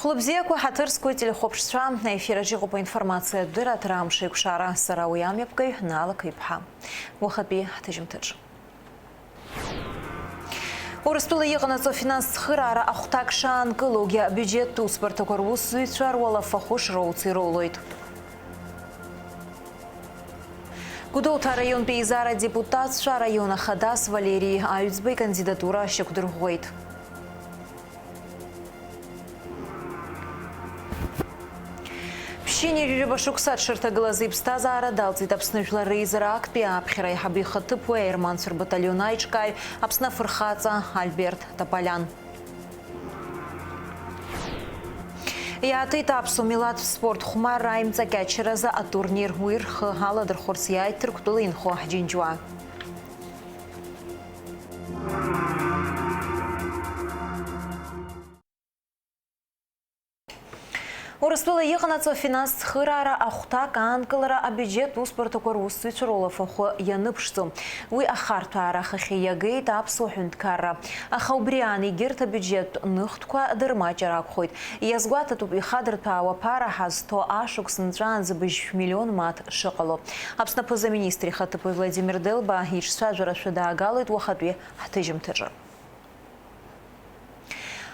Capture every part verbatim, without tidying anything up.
Хәлыбзиақәа ҳаҭыр зқәу ателехәаԥшцәа, аефир аҿы иҟоуп аинформациатә дырраҭара Амш еиқәшара, сара уи амҩаԥгаҩ Наала Қыҩԥҳа. Уахатәи ҳҭыжьымҭаҿы. Урыстәыла иҟанаҵо афинанстә цхыраара ахәҭак шаанкылогьы абиуџьеттә усбарҭақәа русзуҩцәа руалафахәы шроуц ирылоит. Гәдоуҭа араионтәи еизара адепутатцәа араион ахадас Валери Аҩӡба икандидатура шьақәдырӷәӷәеит. Ԥшьынҩажәи жәаба шықәса аҽырҭагылазы иԥсҭазаара далҵит Аԥсны Жәлар Реизара актәи ааԥхьара аиҳабы ихаҭыԥуаҩ аерманцәа рбаталион аиҿкааҩ, Аԥсны афырхаҵа Альберт Тополиан. Иаатит аԥсуа милаҭтә спорт хәмарра аимҵакьачаразы атурнир, уи рхы аладырхәырц иааит Ҭырқәтәыла инхо ҳџьынџьуаа. Урыстәыла иҟанаҵо афинанстә цхыраара ахәҭак аанкылара абиуџьеттә усбарҭақәа русзуҩцәа рулафахәы ианыԥшӡом. Уи ахарҭәаара ахахьы иагеит аԥсуа ҳәынҭқарра. Аха убри аан егьырҭ абиуџьеттә ныхтәқәа дырмаҷыр акәхоит. Иазгәаҭатәуп ихадырҭәаауа аԥара ҳазҭо ашықәс нҵәаанӡа быжьшә миллион мааҭ шыҟало. Аԥсны аԥыза-министр ихаҭыԥуаҩ Владимир Делба иҿцәажәарашәа даагалоит уахатәи ҳҭыжьымҭаҿы.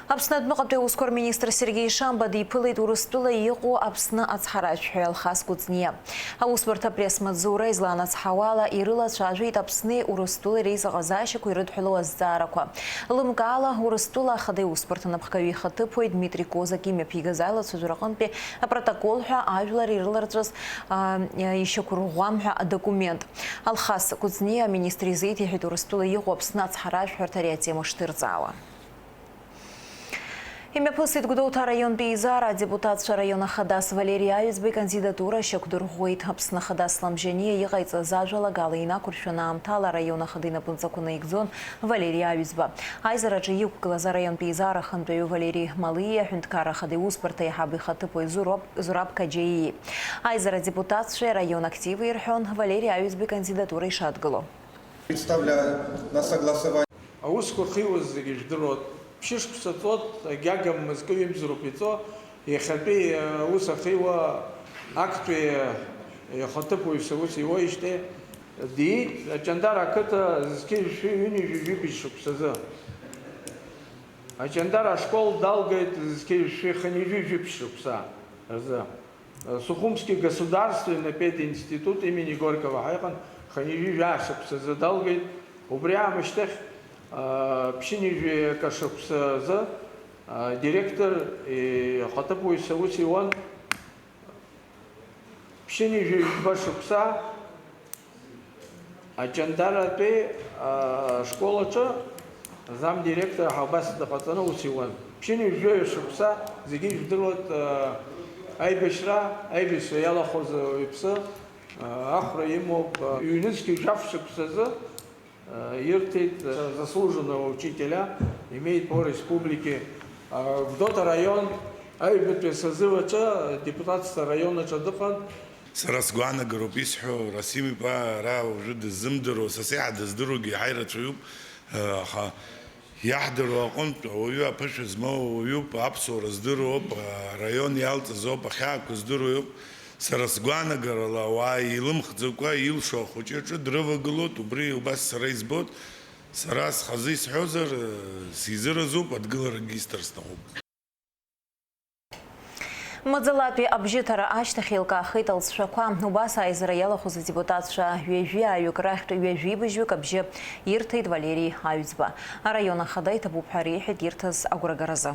Аԥсны адәныҟатәи аусқәа рминистр Сергеи Шамба диԥылеит Урыстәыла иҟоу Аԥсны ацҳаражәҳәаҩ Алхас Кәыҵниа. Аусбарҭа апресс-маҵзура изланацҳауала, ирылацәажәеит Аԥсни Урыстәылеи реизыҟазаашьақәа ирыдҳәалоу азҵаарақәа. Лымкаала, Урыстәыла ахада иусбарҭа напхгаҩы ихаҭыԥуаҩ Дмитри Козак имҩаԥигаз аилацәажәара аҟынтәи апротокол ҳәа ажәлар ирыларҵәаз, а, ишьақәырӷәӷәам ҳәа адокумент. Алхас Кәыҵниа аминистр изеиҭеиҳәеит Урыстәыла иҟоу Аԥсны ацҳаражәҳәарҭа ари атема шҭырҵаауа. Имҩаԥысит Гәдоуҭа араионтәи еизара адепутатцәа, араион ахадас Валери Аҩӡба икандидатура шьақәдырӷәӷәеит. Аԥсны Ахада Аслам Џьаниа иҟаиҵаз ажәалагала инақәыршәаны аамҭала араион ахада инапынҵақәа наигӡон Валери Аҩӡба. Аизараҿы иқәгылаз араионтәи еизара ахантәаҩы Валери Малиа, аҳәынҭқарра ахада иусбарҭа аиҳабы ихаҭыԥуаҩ Зураб, Зураб Каџьаиеи. Аизара адепутатцәеи араион активи ирҳәон Валери Аҩӡба икандидатура ишадгыло. Представляю на согласование. Аусқәа ахьиуаз зегьы жәдыруан. Ԥшьышықәса ҵуеит, агьага мызкы ҩымзароуп иҵо, иахьатәи аус ахьиуа актәи ихаҭыԥуаҩ ус иуеижьҭеи диит, Аҷандара ақыҭа зқьи жәшәи ҩынҩажәи жәибжь шықәсазы. Аҷандара ашкол далгеит зқьи жәшәи хынҩажәи жәибжь шықәса рзы. Сухумский государственный пединститут имени Горького ҳәа иҟан, хынҩажәи жәаа шықәсазы далгеит. Убри аамышьҭахь, а, ԥшьынҩажәи акы шықәсазы, а, директор ихаҭыԥуаҩс аус иуан. Ԥшьынҩажәи жәба шықәса Аҷандаратәи, а, ашкол аҿы замдиректор ҳәа убас дҟаҵаны аус иуан. Ԥшьынҩажәи жәаҩа шықәса зегьы ижәдыруеит, а, аибашьра, аибашьра иалахәыз ауаҩԥсы, а, ахәра имоуп, а, ҩнызқьи жәаф шықәсазы, а, ирҭеит, а, заслуженного учителя, имеет по республике, а, Гәдоуҭа араион аҩбатәи асозив аҿы, а, депутатство араион аҿы дыҟан. Сара сгәаанагароуп исҳәо, Расим-иԥа ара уажәы дыззымдыруа, сас еиҳа дыздыруагьы еиҳа ирацәаҩуп, аха иаҳдыруа аҟынтә ауаҩы аԥышәа змоу ауаҩуп, аԥсуара здыруоуп, араион иалҵыз ауп, ахьаақәа здыруа иоуп. Сара сгәаанагарала, ауаа илымхӡакәа илшо ахәыҷы аҿы дрывагылоит, убри убас сара избоит. Сара схазы исҳәозар, сизыразуп, адгыларагьы исҭар сҭахуп. Маӡалатәи абжьыҭара ашьҭахь еилкаахеит алҵшәақәа. Убас аизара иалахәыз адепутатцәа ҩажәи ааҩык рахьтә ҩажәи быжьҩык абжьы ирҭеит Валери Аҩӡба. Араион ахада иҭабуп ҳәа реиҳәеит ирҭаз агәрагаразы.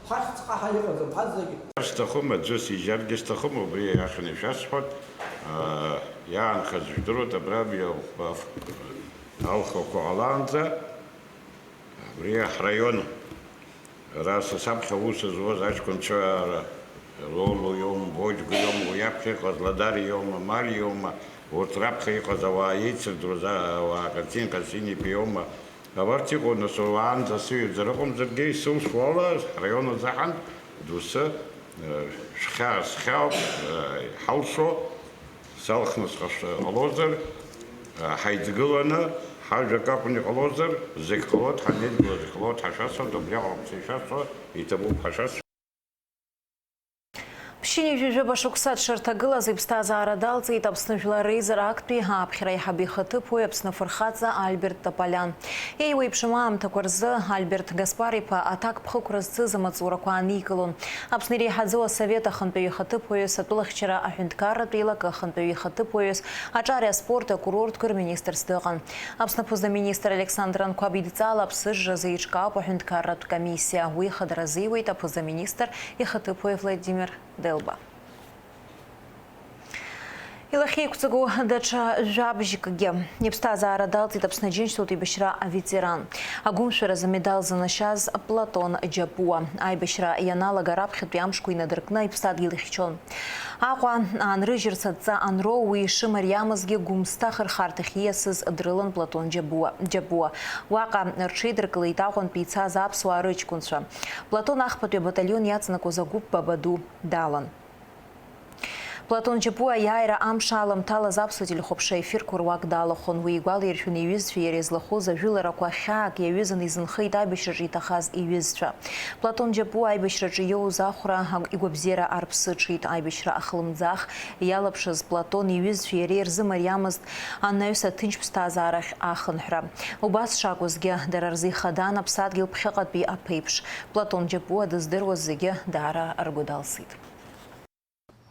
Ҳахьӡ-ҟаҳа иҟаӡам, ҳазегьы. Сҭахым, аӡәы сижьаргьы сҭахым, убри иахьаны ишәасҳәоит. Аа, иаанхаз жәдыруеит, абра абри алхқәа, алхқәа ҟалаанӡа. Абри ҳраион, ара са саԥхьа аус зуаз аҷкәынцәа, Лоло иоума, Боџьгәа иоума, уи аԥхьа иҟаз Ладари иоума, Мари иоума, урҭ раԥхьа иҟаз ауаа еицырдыруаз, а-, ауаа Ҟасим Ҟасим-иԥа иоума, абарҭ иҟоу, нас, уаанӡа сыҩаӡара акәымзаргьы, исылшо ала, ҳраион азыҳәан доусы, э, шәхьаа схьаауп, э, иҳалшо. Салхны сҟашәа ҟалозар, ҳаидгыланы, ҳажәак акәны иҟалозар, зегь ҟалоит, ҳанеидгылаз иҟалоит ҳәа шәасҳәоит, убри аҟара ишәасҳәо иҭабуп ҳәа шәасҳәоит. Ԥшьынҩажәижәаба шықәса дшырҭагылаз иԥсҭазаара далҵит Аԥсны Жәлар Реизара актәи ааԥхьара аиҳабы ихаҭыԥуаҩ, Аԥсны афырхаҵа Альберт Тополиан. Еиуеиԥшым аамҭақәа рзы Альберт Гаспар-иԥа аҭакԥхықәра зцыз амаҵурақәа ааникылон. Аԥсны иреиҳаӡоу асовет ахантәаҩы ихаҭыԥуаҩыс, атәылахьчара аҳәынҭқарратә еилакы ахантәаҩы ихаҭыԥуаҩыс, аҿари аспорти акурортқәеи рминистрс дыҟан. Аԥсны аԥыза-министр Александр Анқәаб идҵала аԥсыжра азеиҿкаауп аҳәынҭқарратә комиссиа. Уи хадара азиуеит аԥыза-министр ихаҭыԥуаҩ Владимир Делба. Илахьеиқәҵагоу даҽа жәабжькгьы. Иԥсҭазаара далҵит Аԥсны Аџьынџьтәылатә еибашьра аветеран. Агәымшәаразы амедал занашьаз Платон Џьапуа. Аибашьра ианалага раԥхьатәи амшқәа инадыркны иԥсадгьыл ихьчон. Аҟәа аанрыжьырц адҵа анроу, уи ишымариамызгьы Гәымсҭа ахырхарҭахь ииасыз дрылан Платон Џьабуа, Џьапуа. Уаҟа рҽеидыркылеит Аҟәантәи ицаз аԥсуаа рыҷкәынцәа. Платон ахԥатәи абаталион иаҵанакуаз агәыԥ Бабаду далан. Платон Џьапуа аиааира амш аламҭалаз аԥсуа телехәаԥшра ефирқәа руак далахәын. Уи игәалаиршәон иҩызцәеи иареи злахәыз ажәыларақәа хьаак иаҩызаны изынхеит аибашьраҿы иҭахаз иҩызцәа. Платон Џьапуа аибашьраҿы иоуз ахәра, аг-, игәабзиара арԥсыҽит. Аибашьра ахлымӡаах иалаԥшыз Платон иҩызцәеи иареи рзы мариамызт анаҩс аҭынч ԥсҭазаарахь ахынҳәра. Убас шакәызгьы, дара рзы ихадан аԥсадгьыл ԥхьаҟатәи аԥеиԥш. Платон Џьапуа дыздыруаз зегьы даара ргәы далсит.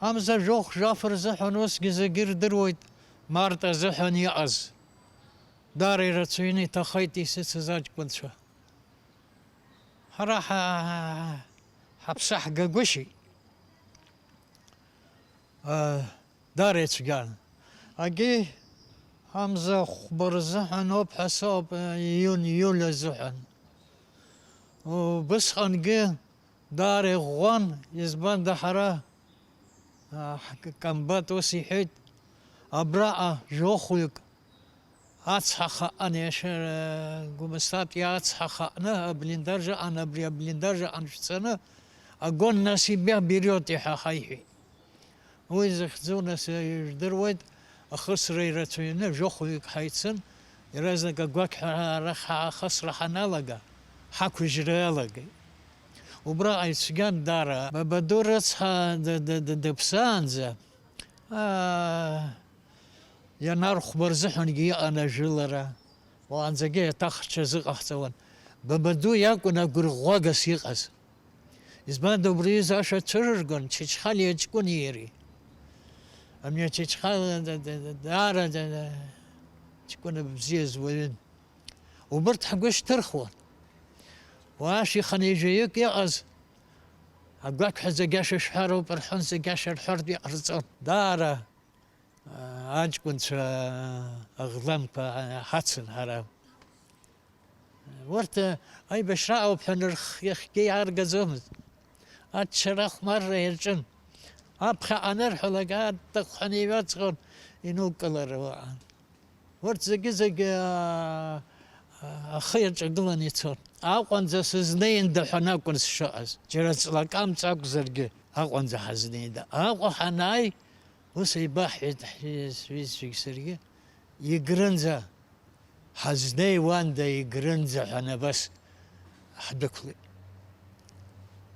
Амза жәохә-жәаф рзыҳәан усгьы зегьы ирдыруеит, март азыҳәан иҟаз. Даара ирацәаҩны иҭахеит исыцыз аҷкәынцәа. Ҳара ҳа-, ҳаԥсы ҳгагәышьеит. Даара ицәгьан. Агьи амза хәба рзыҳәан ауп ҳәа сыҟоуп, июнь, иуль азыҳәан. Убысҟангьы даара иӷәӷәан, избанда ҳара, а, ҳкомбат ус иҳәеит, абраҟа жәохәҩык ацҳа хаҟан, иашьа, Гәымсҭатәи ацҳа хаҟны аблиндаж аҟан, абри аблиндаж аҟан шәцаны, агон нас ибиа бериоти ҳәа ҳаиҳәеит. Уи захьӡу, нас, ижәдыруеит, ахысра ирацәаҩны, жәохәҩык ҳаицын, иаразнак агәақьҳәа арахь ахысра ҳаналага, ҳақәыжьра иалагеит. Убраҟа ицәгьан даара, Бабаду рыцҳа д-, д-, д-, дыԥсаанӡа, аа, ианархәба рзыҳәангьы иҟан ажәылара, уаанӡагьы аҭахцәа азыҟаҳҵауан. Бабаду иакәын агәырӷәӷәагас иҟаз. Избанда убри аҩыза ашәа цәырыргон Чачхалиа ҷкәыни иареи. Амҩа Чачхалиа да-, да-, да-, даара да-, да-, ҷкәына бзиаз уаҩын. Убырҭ ҳгәы шьҭырхуан. Уа ашәиханы ҩажәаҩык иҟаз, агәақьҳәа зегь ашәа шәҳәароуп рҳәон, зегь ашәа рҳәартә иҟарҵон. Даара аҷкәынцәа аӷланқәа ҳацын ҳара. Урҭ аибашьра ауп ҳәа нырх-, иахьгьы иааргаӡомызт. Аччара ахәмарра иаҿын. Аԥхьаҟа анырҳәалак, аартыхәҳәаны иҩаҵҟьон, инукылара уаҟа. Урҭ зегьы-зегьы, аа, ахы иаҿагыланы ицон. Аҟәанӡа сызнеинда ҳәа акәын сшыҟаз. Џьара ҵлакамҵ акәзаргьы, Аҟәанӡа ҳазнеинда. Аҟәа ҳанааи, ус еибаҳҳәеит ҳҩызцәагьы саргьы, Егрынӡа ҳазнеиуанда, Егрынӡа ҳәа абас ҳдәықәлеит.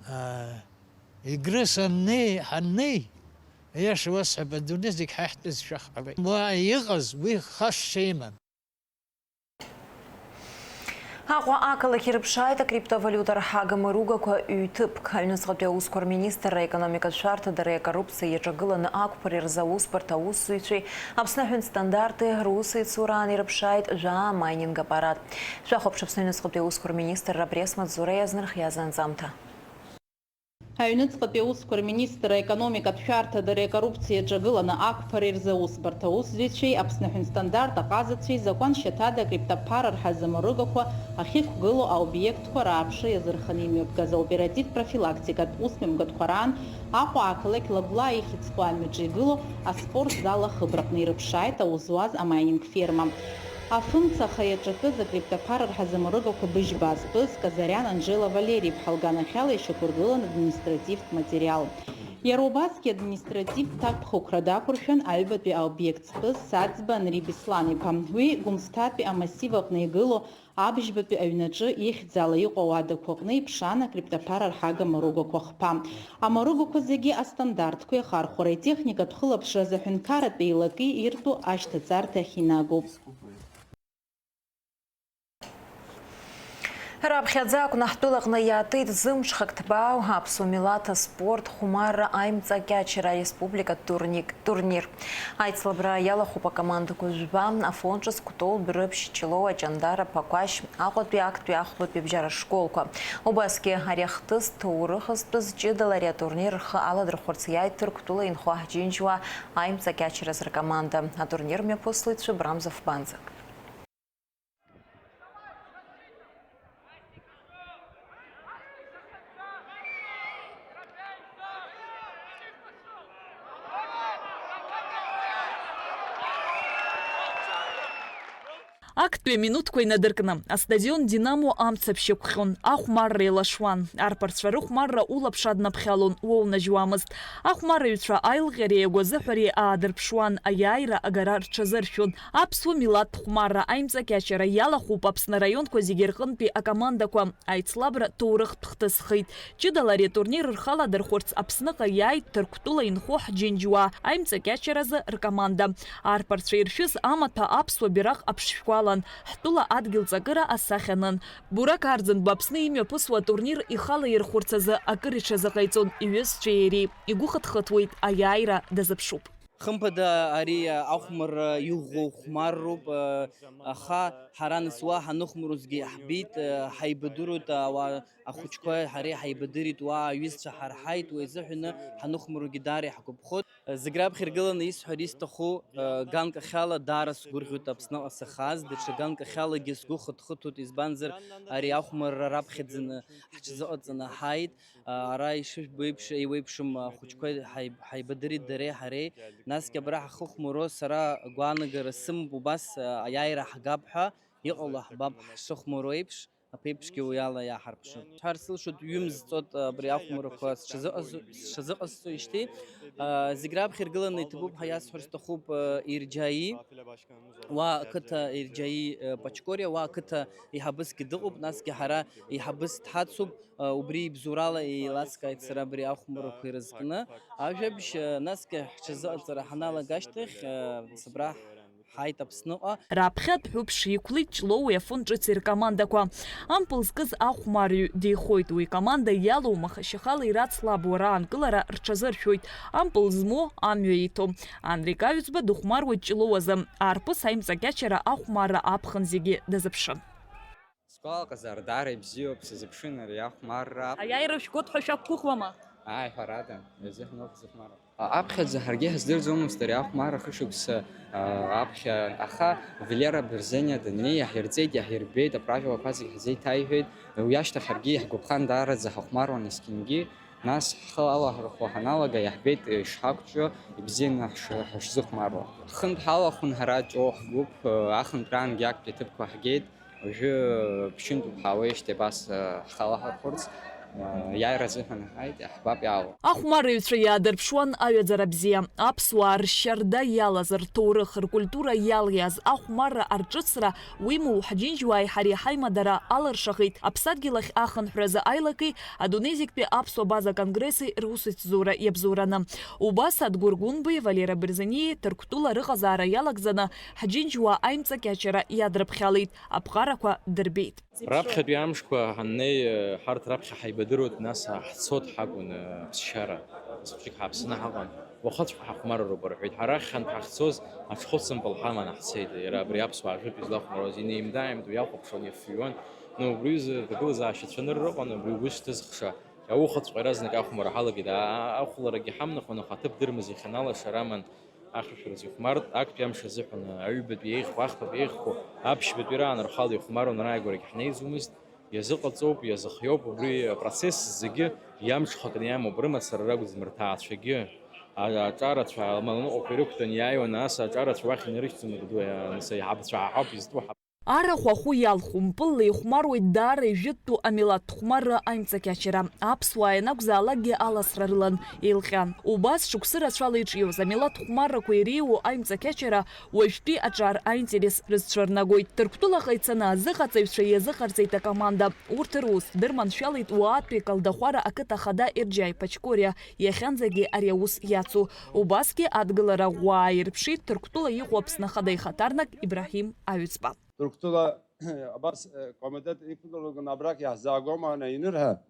Аа, Егры саннеи, ҳаннеи, аиаша уасҳәап, адунеи зегь ҳахьтәызшәа ҳҟалеит. Уа иҟаз, уи хашҭшьа иман. Аҟәа ақалақь ирыԥшааит акриптовалиута рҳага мыругақәа ҩ-ҭыԥк. Аҩныҵҟатәи аусқәа рминистрра, аекономикатә шәарҭадареи акоррупциа иаҿагыланы ақәԥареи рзы аусбарҭа аусзуҩцәеи Аԥсны аҳәынҭстандарти русеицураан ирыԥшааит жәаа амайнинг аппарат. Шәахәаԥш Аԥсны аҩныҵҟатәи аусқәа рминистрра апресс-маҵзура иазнархиаз анҵамҭа. Аҩныҵҟатәи аусқәа рминистрра аекономикатә шәарҭадареи акоррупциа иаҿагыланы ақәԥареи рзы аусбарҭа аусзуҩцәеи Аԥсны аҳәынҭстандарт аҟазацәеи закәан шьаҭада акриптоԥара рҳазамырыгақәа ахьықәгылоу аобиектқәа рааԥшы иазырханы имҩаԥгаз аоператив-профилактикатә усмҩаԥгатәқәа раан Аҟәа ақалақь Лагәлаа ихьӡ зху амҩаҿы игылоу аспорт зал ахыбраҟны ирыԥшааит аус зуаз амайнинг ферма. Афымцаха иаҿакыз акриптоԥара рҳазамырыгақәа быжьба зтәыз Казариан Анжела Валери-иԥҳа лганахьала ишьақәыргылан административтә материал. Иара убасгьы административтә ҭакԥхықәра дақәыршәан аҩбатәи аобиект зтәыз Саӡба Анри Беслан-иԥа. Уи Гәымсҭатәи амассив аҟны игылоу Абжьбатәи аҩнаҿы ихьӡала иҟоу ауадақәа аҟны иԥшаан акриптоԥара рҳага амаругақәа хԥа. Амаругақәа зегьы астандартқәеи ахархәареи атехникатә хылаԥшразы аҳәынҭқарратә еилакеи иртәу ашьҭаҵарҭахь инагоуп. Раԥхьаӡа акәны ҳтәылаҟны иаатит зымҽхак ҭбаау аԥсуа милаҭ аспорт хәмарра аимҵакьачара ареспубликатә турник-, турнир. Аицлабра иалахәуп акомандақәа жәба, Афон ҿыц, Кәтол, Дәрыԥшь, Ҷлоу, Аҷандара, Ԥақәашь, Аҟәатәи, актәи, ахԥатәи абжьара школқәа. Убасгьы ари ахҭыс ҭоурыхызтәыз ҷыдала ари атурнир рхы аладырхәырц иааит Ҭырқәтәыла инхо ҳџьынџьуаа аимҵакьачаразы ркоманда. Атурнир мҩаԥыслеит Шәыбрамза Фбанӡа. Актәи аминуҭқәа инадыркны, астадион Динамо амца ԥшьықәхьон, ахәмарра еилашуан, арԥарцәа рыхәмарра улаԥш аднаԥхьалон, уоунажьуамызт. Ахәмарыҩцәа аилҟьареи агәазыҳәареи аадырԥшуан, аиааира агара рҽазыршәон. Аԥсуа милаҭтә хәмарра аимҵакьачара иалахәуп Аԥсны араионқәа зегьы рҟынтәи акомандақәа. Аицлабра ҭоурыхтә хҭысхеит. Ҷыдала ари атурнир рхы аладырхәырц Аԥсныҟа иааит Ҭырқәтәыла инхо ҳџьынџьуаа аимҵакьачаразы ркоманда. Арԥарцәа иршәыз амаҭәа аԥсуа бираҟ аԥшшәқәа алан, ҳтәыла адгьыл ҵакыра асахьа анын. Бурак Арӡынба Аԥсны имҩаԥысуа атурнир ихала ирхәырц азы акыр иҽазыҟаиҵон иҩызцәеи иареи. Игәы хыҭхыҭуеит, аиааира дазыԥшуп. Хымԥада, ари ахәмарра иӷәӷәоу хәмарроуп, аха ҳара нас уа ҳаныхәмарузгьы иаҳбеит, ҳаибадыруеит, ауаа, ахәыҷқәа ҳареи ҳаибадырит, уа аҩызцәа ҳарҳаит, уи азыҳәаны ҳаныхәмаругьы даара иаҳгәаԥхоит. Зегь раԥхьа иргыланы исҳәар исҭаху, ганкахьала даара сгәырӷьоит Аԥсныҟа сахаз, даҽа ганкахьалагьы сгәы хыҭхыҭуеит, избанзар, ари ахәмарра раԥхьаӡаны ҳҽазыҟаҵаны ҳааит. Ара ишыжәбо еиԥш, еиуеиԥшым ахәыҷқәа ҳаиб-, ҳаибадырит дареи ҳареи. Насгьы абра ҳахыхәмаруа сара гәаанагара сымоуп убас, аиааира ҳгап ҳәа, иҟало ҳбап ҳшыхәмаруа еиԥш, аԥеиԥшгьы уи ала иааҳарԥшып. Сҳәар сылшоит, ҩымз ҵот абри ахәмаррақәа сҽазыҟаз-, сҽазыҟасҵоижьҭеи. Зегь раԥхьа иргыланы иҭабуп ҳәа иасҳәар сҭахуп, Ирџьаи, уа ақыҭа Ирџьаи, Пачкориа, уа ақыҭа еиҳабысгьы дыҟоуп, насгьы ҳара еиҳабыс дҳацуп. Убри ибзоурала еиласкааит сара абри ахәмаррақәа ирызкны ажәабжь, насгьы ҳҽазыҟаҵара ҳаналага ашьҭахь, сабра ҳааит Аԥсныҟа. Раԥхьатә ҳәыԥш иқәлеит Ҷлоуи Афон ҿыци ркомандақәа. Ампыл зкыз ахәмарҩы деихоит, уи икоманда иалоу маха-шьахала ирацлабуа раанкылара рҽазыршәоит, ампыл змоу амҩа иҭо. Андрик Аҩӡба дыхәмаруеит Ҷлоу азы, арԥыс аимҵакьачара ахәмарра аԥхын зегьы дазыԥшын. Сгәалаҟазаара даара ибзиоуп, сазыԥшын ари ахәмарра. Аиааира шәгоит ҳәа шәақәгәыӷуама? Ааи, ҳәарада, иазыҳәан ауп изыхәмаруа. Аԥхьаӡа ҳаргьы ҳаздырӡомызт ари ахәмарра хышықәса, а, аԥхьа, аха Валера Берзениа даннеи, иаҳирҵеит, иаҳирбеит, аправилақәа зегьы ҳзеиҭаиҳәеит. Уи ашьҭахь ҳаргьы иаҳгәаԥхан, даараӡа ҳахәмаруан есқьынгьы. Нас ҳхы алаҳархәо ҳаналага, иаҳбеит ишҳақәҿио, ибзианы ҳш-, ҳашзыхәмаруа. Ҳхынтә ҳалахәын ҳара Ҷлоу ҳгәыԥ, ахынтәраангьы актәи аҭыԥқәа ҳгеит. Уажәы ԥшьынтәуп ҳаауеижьҭеи абас, э, ҳхалаҳархәырц, э, иааира азыҳәан ҳааит, иаҳбап иаауа. Ахәмарыҩцәа иаадырԥшуан аҩаӡара бзиа. Аԥсуаа ршьарда иалаз, рҭоурых, ркультура иалиаз ахәмарра арҿыцра, уимоу, ҳџьынџьуааи ҳареи ҳаимадара алыршахеит Аԥсадгьыл ахь ахынҳәразы аилакеи адунеи зегьтәи аԥсуа база конгресси русеицзура иабзоураны. Убас Адгәыр Гәынбеи Валера Берзениеи Ҭырқәтәыла рыҟазаара иалагӡаны ҳџьынџьуаа аимҵакьачара иадрыԥхьалеит. Аԥҟарақәа дырбеит. Раԥхьатәи амшқәа ҳаннеи, ҳарҭ раԥхьа ҳаибадыруеит, нас ҳцот ҳакәын, ԥсшьара, зхәыҷык ҳааԥсаны ҳаҟан. Уахыҵәҟьа ҳахәмаруроуп рҳәеит. Ҳара хьанҭа ҳахьцоз аҽхәыцымпыл ҳаманы ҳцеит. Иара абри аԥсуаа жәытә излахәмаруаз инеимда-ааимдо иахәаԥшуан, иафҩуан. Ну, убри изы ргылазаашьа цәанырра ыҟан, убри убыс шьҭызхша. Иаухыҵәҟьа иаразнак ахәмарра ҳалагеит. А-, ахәларагьы ҳамнахуан, аха аҭыԥ дырмыз иахьаналаша раман. Ахьшәашәаразы ихәмарт, актәи амш азыҳәан аҩбатәи еиӷьхо, ахԥатәи еиӷьхо, аԥшьбатәи раан рхала ихәмаруан, рааигәарагь ҳнеиӡомызт. Иазыҟаҵоуп, иазыхиоуп, убри апроцесс зегьы иамҽхакны иамоуп, рымацара ракәӡам, рҭаацәагьы, а-, аҿарацәа амаланыҟәақәа ирықәтәан иааиуан, ас аҿарацәа уахь инарышьҭӡом, абду, анцәа иҳабацәа ҳауп изтәу. Арахә ахәы иалху, мпылла ихәмаруеит даара ижәытәтәу амилаҭтә хәмарра аимҵакьачара. Аԥсуаа ианакәзаалакгьы аласра рылан, еилҟьан. Убас шықәсы рацәала иҿиоз амилаҭтә хәмаррақәа иреиуоу аимҵакьачара уажәтәи аҿар аинтерес рызцәырнагоит. Ҭырқәтәылаҟа ицаны азыҟаҵаҩцәа иазыҟарҵеит акоманда. Урҭ рус дырманшәалеит уаатәи Калдахәара ақыҭа ахада Ерџьаи Пачкориа, иахьанӡагьы ари аус иацу. Убасгьы адгылара ӷәӷәа ааирԥшит Ҭырқәтәыла иҟоу Аԥсны Ахада ихаҭарнак Ибраҳим Аҩӡба. Ҭырқәтәыла абас, э, комитет иқәнаргон, абрак иаҳзаагома ҳәа инырҳәа,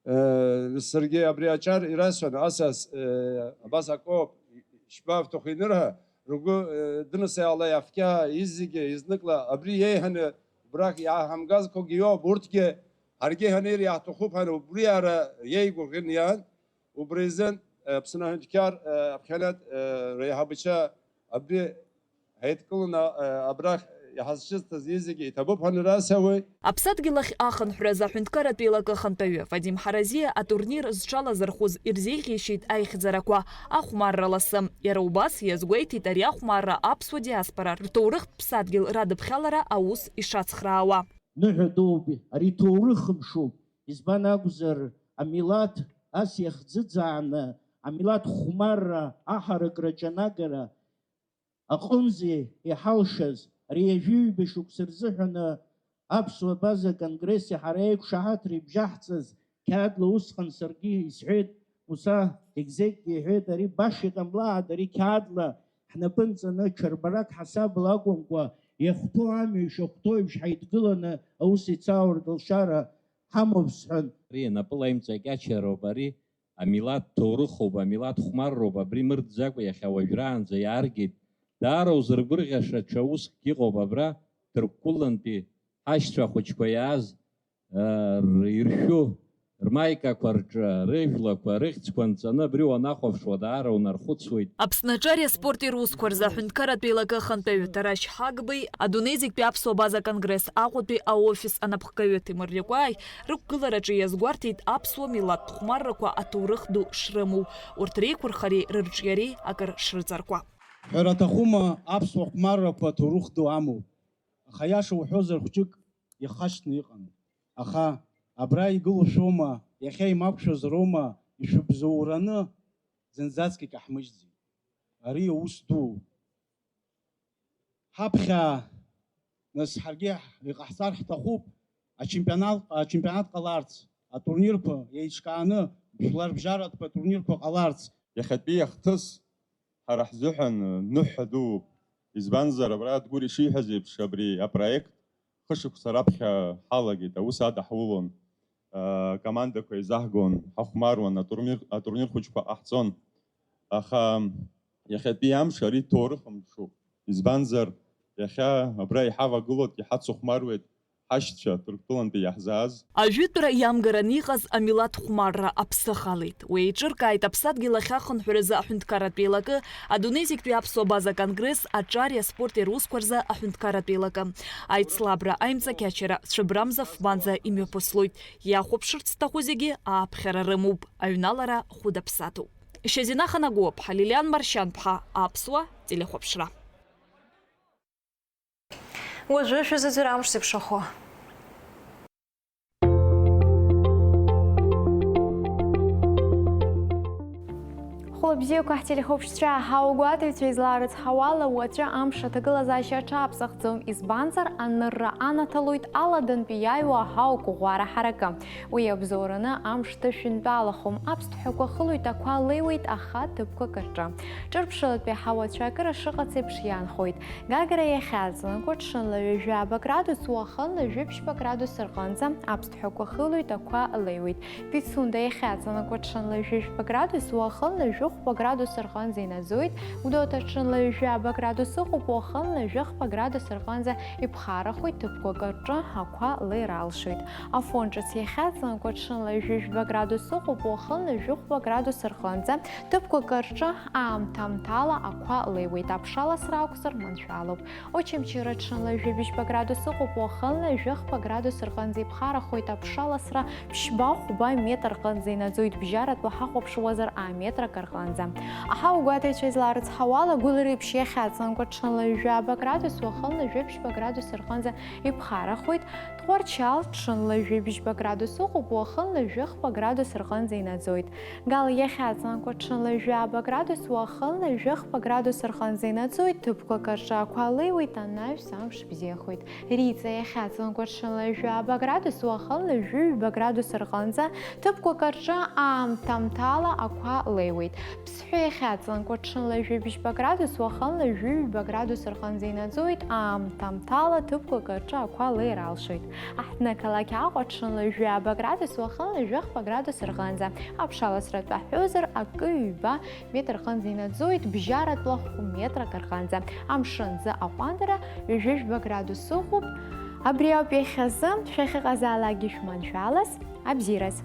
э, саргьы абри аҿар ирасҳәон, асас, э, абас акоуп, ишԥавҭаху инырҳәа, ргәы, э, дынасыӷьалеит, афқьа изегьы изныкла абри иеиҳаны убрак иааҳамгазқәагьы иоуп, урҭгьы ҳаргьы ҳанир иаҳҭахуп ҳәа убри ара иеигәырӷьаны иаан, убри азын, э, Аԥсны аҳәынҭқар, э, аԥхьанатә, э, реиҳабацәа абри ҳаидкыланы, э, абрахь иҳазшьызҭаз зегьы иҭабуп ҳәа нрасҳәауеит. Аԥсадгьыл ахь ахынҳәразы аҳәынҭқарратә еилакы ахантәаҩы Вадим Ҳаразиа атурнир зҽалазырхәыз ирзеиӷьеишьеит аихьӡарақәа, ахәмарра ласы. Иара убас иазгәеиҭеит ари ахәмарра аԥсуа диаспора рҭоурыхтә ԥсадгьыл радыԥхьалара аус ишацхраауа. Ныҳәа дууп, ари ҭоурых мшуп. Избан акәзар, амилаҭ ас иахӡыӡааны, амилаҭ хәмарра, аҳаракра аҿанагара аҟынӡа иҳалшаз, ари ҩажәи-ҩба шықәса рзыҳәаны аԥсуа база конгресси ҳара еиқәшаҳаҭра ибжьаҳҵаз қьаадла усҟан саргьы исҳәеит, Муса Егзекгьы иҳәеит, ари баша иҟамлааит, ари қьаадла ҳнапы нҵаны, ҽырбарак ҳасабла акәымкәа, иахәҭоу амҩа ишахәҭоу еиԥш ҳаидгыланы аус еицауртә алшара ҳамоуп сҳәан. Ари напыла имҵакьачароуп, ари амилаҭ ҭоурыхуп, амилаҭ хәмарроуп, абри мырӡакәа иахьа уажәраанӡа иааргеит. Даара узыргәырӷьаша ҽа уск иҟоуп абра, Ҭырқәтәылантәи ҳашьцәа хәыҷқәа иааз, э, р-, иршәу рмаикақәа рҿы, рыжәлақәа, рыхьӡқәа нҵаны абри уанахәаԥшуа даара унархәыцуеит. Аԥсны аҿари аспорти русқәа рзы аҳәынҭқарратә еилакы ахантәаҩы Тарашь Ҳагбеи, адунеи зегьтәи аԥсуа база конгресс Аҟәатәи аофис анапхгаҩы Ҭемыр Риакәааи рықәгылараҿы иазгәарҭеит аԥсуа милаҭтә хәмаррақәа аҭоурых ду шрымоу, урҭ реиқәырхареи рырҿиареи акыр шрыҵаркуа. Ҳәара аҭахума, аԥсуа хәмаррақәа аҭоурых ду амоуп, аха аиаша уҳәозар хәҷык ихашҭны иҟан. Аха абра игылоушәоума, иахьа имақәшәозароума, ишәыбзоураны зынӡаскгьы ҳмыжьӡеит. Ари аус дууп. Ҳаԥхьа, нас, ҳаргьы иҟаҳҵар ҳҭахуп, ачемпионат, ачемпионат ҟаларц, атурнирқәа еиҿкааны, жәларбжьаратәқәа атурнирқәа ҟаларц. Иахьатәи ахҭыс ҳара ҳзыҳәан ныҳәа дууп. Избанзар, абра Адгәыр ишиҳәаз еиԥш, абри апроект хышықәса раԥхьа ҳалагеит, аус адаҳулон, а, командақәа еизаҳгон, ҳахәмаруан, атурнир, атурнир хәыҷқәа ҟаҳҵон. Аха иахьатәи амш ари ҭоурых мшуп. Избанзар, иахьа абра иҳавагылоит, иҳацыхәмаруеит ҳашьцәа Ҭырқәтәылантәи иаҳзааз. Ажәытәра иамгараны иҟаз амилаҭ хәмарра аԥсы халеит. Уи еиҿыркааит Аԥсадгьыл ахь ахынҳәразы аҳәынҭқарратә еилакы, адунеи зегьтәи аԥсуа база конгресс, аҿари аспорти русқәа рзы аҳәынҭқарратә еилакы. Аицлабра, аимҵакьачара, цәыбрамза-фбанза имҩаԥыслоит. Иахәаԥшырц зҭаху зегьы ааԥхьара рымоуп, аҩналара хәыда-ԥсаҭоуп. Шьазина Ханагәыуаԥҳа, Лилиан Маршьанԥҳа, Аԥсуа телехәаԥшра. Уажәы шәазыӡырҩ амш зеиԥшрахо. Хәлабзиақәа ҳтелехәаԥшцәа, ҳаугәаҭаҩцәа излаарыцҳауала, уаҵәы амш аҭагылазаашьа аҽаԥсахӡом, избанзар, анырра анаҭалоит аладантәи иааиуа аҳауа қәыӷәӷәара ҳаракы. Уи иабзоураны амш дышәынтәалахом, аԥсҭҳәақәа хылоит, ақәа леиуеит, аха ҭыԥқәак рҿы. Ҿырԥшылатәи аҳауацәа акыр ашыҟац еиԥш иаанхоит. Гагра иахьаҵанакуа ҽынла ҩажәаба градус, уахынла жәибжьба градус рҟынӡа аԥсҭҳәақәа хылоит, ақәа леиуеит. Пицунда иахьаҵанакуа ҽынла жәибжьба градус, уахынла жәохәба градус рҟынӡа инаӡоит. Гәдоуҭа ҽынла ҩажәаба градус ыҟоуп, уахынла жәохәба градус рҟынӡа иԥхарахоит, ҭыԥқәак рҿы ақәа леира алшоит. Афон ҿыц иахьаҵанакуа ҽынла жәибжьба градус ыҟоуп, уахынла жәохәба градус рҟынӡа, ҭыԥқәак рҿы аамҭа-аамҭала ақәа леиуеит, аԥша ласра акәзар маншәалоуп. Очамчыра ҽынла жәибжьба градус ыҟоуп, уахынла жәохәба градус рҟынӡа иԥхарахоит, аԥша ласра ԥшьба-хәба метр рҟынӡа инаӡоит, бжьаратәы ҳахәаԥшуазар аметр акыр рҟынӡа. Аҳауагәаҭаҩцәа изларыцҳауала, Гәылрыԥшь иахьаҵанакуа ҽынла жәаба градус, уахынла жәаԥшьба градус рҟынӡа иԥхарахоит, Тҟәарчал ҽынла жәибжьба градус ыҟоуп, уахынла жәахба градус рҟынӡа инаӡоит. Гал иахьаҵанакуа ҽынла жәаба градус, уахынла жәахба градус рҟынӡа инаӡоит, ҭыԥқәак рҿы ақәа леиуеит, анаҩс амш бзиахоит. Риҵа иахьаҵанакуа ҽынла жәаба градус, уахынла жәаҩба градус рҟынӡа, ҭыԥқәак рҿы аамҭамҭала ақәа леиуеит. Ԥсҳәы иахьаҵанакуа ҽынла жәибжьба градус, уахынла жәаҩба градус рҟынӡа инаӡоит, аамҭамҭала ҭыԥқәак рҿы ақәа леир алшоит. Аҳҭнықалақь Аҟәа ҽынла жәаба градус, уахынла жәахба градус рҟынӡа, аԥшаласратә аҳәозар, акы ҩба метр рҟынӡа инаӡоит, бжьаратәла хә метрак рҟынӡа. Амшын ӡы аҟәандара ҩажәижәба градус ыҟоуп. Абри ауп иахьазы, шәахьыҟазаалакгьы шәманшәалаз, абзиараз.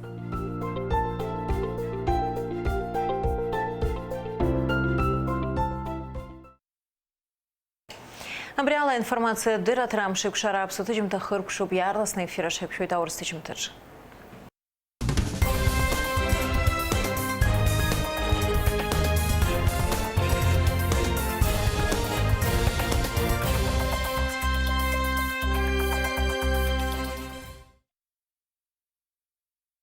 Абри ала аинформациатә дырраҭара Амшеикәшара аԥсуа ҭыжьымҭа хыркәшоуп, иаарласны аефир аҿы ҳаиқәшәоит аурыс ҭыжьымҭаҿы.